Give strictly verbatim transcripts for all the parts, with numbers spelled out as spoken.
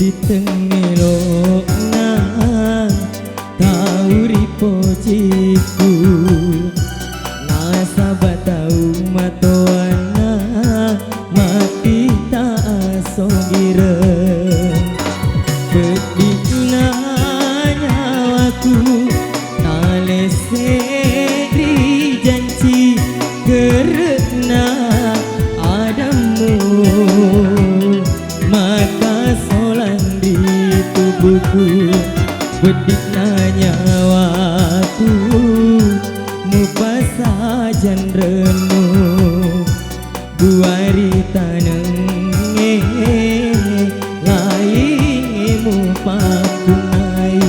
Tengngelokna tau ripojikku, nasaba tau matoanna matti tassogireng. Peddi'na nyawaku nalesse ri janci, gere'na adammu makkasolang ri tubuhku. Peddi'na nyawaku mupasajang rennu, buari tanengnge laingnge mupakkunai.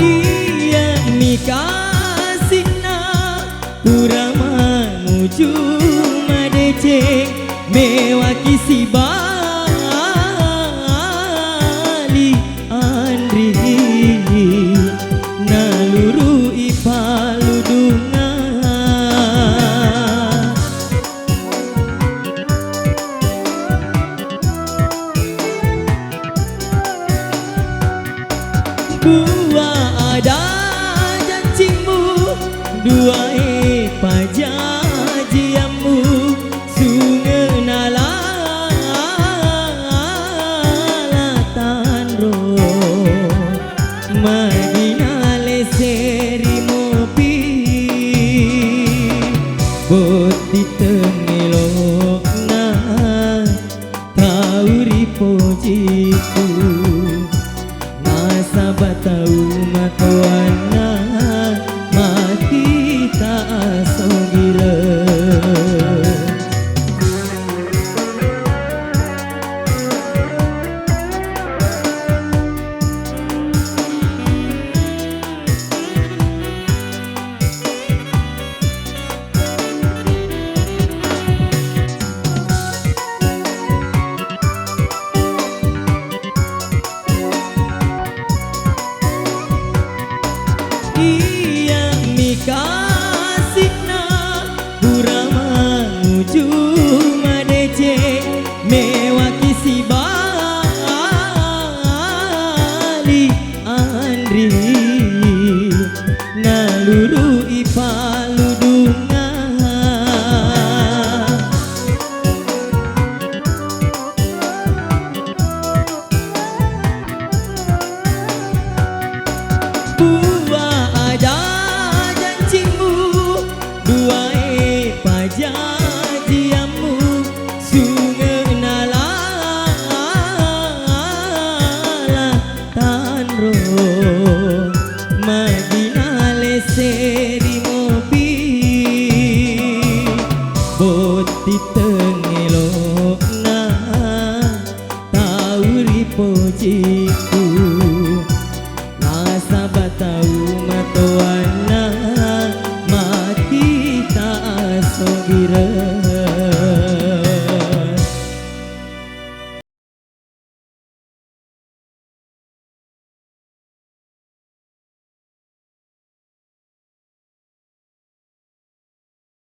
Iyami kasinna pura manuju madeceng, mewaki sibali anri nalurui paludunga. Dua ada janjimu, duae pajajiammu, sungena la tanro, madina leseri mopi, boti tengelokna tau ripoji.